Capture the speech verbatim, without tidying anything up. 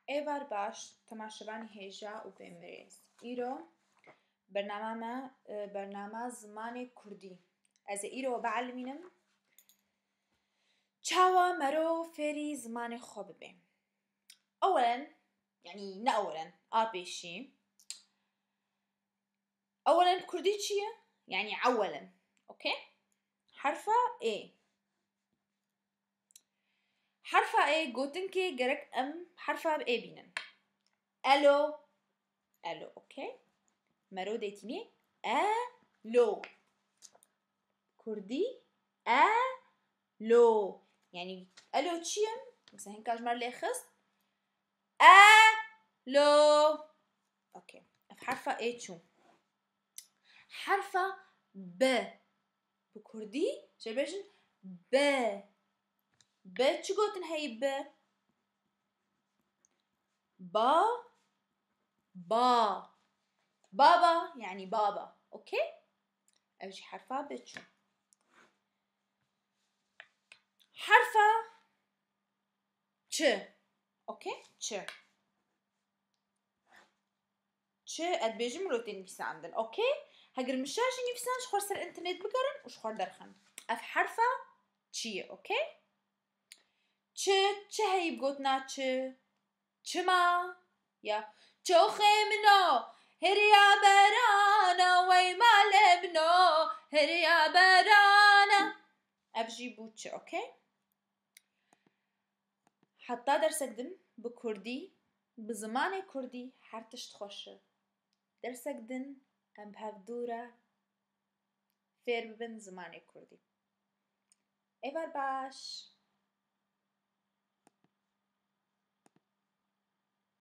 Êvar baş, temaşevanî hêja û bêmirêz. Îro bernama me, e, bernama zimanê kurdî. Ez ê îro bielmînim çawa mero fêrî zimanê xwe bibe. Ewelen, yanî ne ewelen, a pêşî. Ewelen kurdî çi ye? Yanî ewelen. Okey? Herfa ê. Herfa ê gotinkê gerek em herfa ê bînin. Elo. Elo, okey? Mero dê tînê. Elo. Kurdî. Elo. Yanî elo çi ye? Mesela hinka ji me lê xist. Elo. Okey. Ev herfa ê çû. Herfa B. Bi kurdî jê bêjin B. B çi gotin heyî B? Ba. Ba. Baba, yanî baba. Okey? Ev jî herfa B çû. Herfa Ç. Okey? Ç. Ç, ez dibêjim miro tê nivîsandin. Okey? Heger min şaş nivîsand, ji xwe ser înternet bigerin û ji xwe derxin. Ev herfa Ç ye, okey? Çi, çi heyî bi gotina çi? Çima? Ya. Çoxê min o, hiriya berana, wey malê min o, hiriya berana. Ev jî bû çi, okey? Heta dersek din bi kurdî, bi zimanê kurdî her tişt xweş e. Dersek din em bi hev dû re fêr bibin zimanê kurdî. Êvar baş.